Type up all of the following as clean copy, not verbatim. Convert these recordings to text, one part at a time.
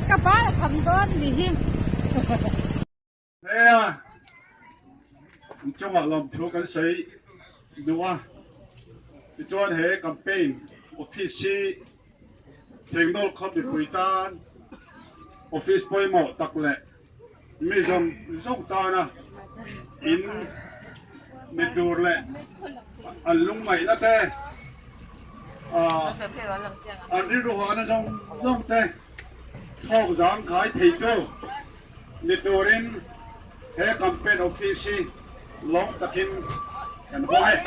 Ka bal a tham dawn ni hi. He a chungah lawmthu kan sawi duh a, tichuan he campaign office hi Thingdawl khaw mipui tan office pawimawh tak leh mi zawng zawng tana in ni tur leh an lungngaihna te an rilru hahna zawng zawng te chhawk zangkhai theitu ni turin he campaign office hi lawm takin kan hawng e.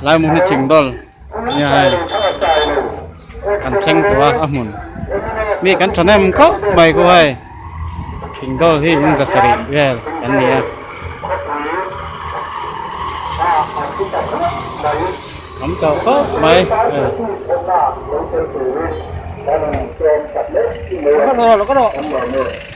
Lai hmun hi thing dawl nia hei kan thleng tawh a a hmun mi kan thahnem khawp mai khu hei thing dawl hi in za sarih vel kan ni a. Awm tawh khawp mai hei.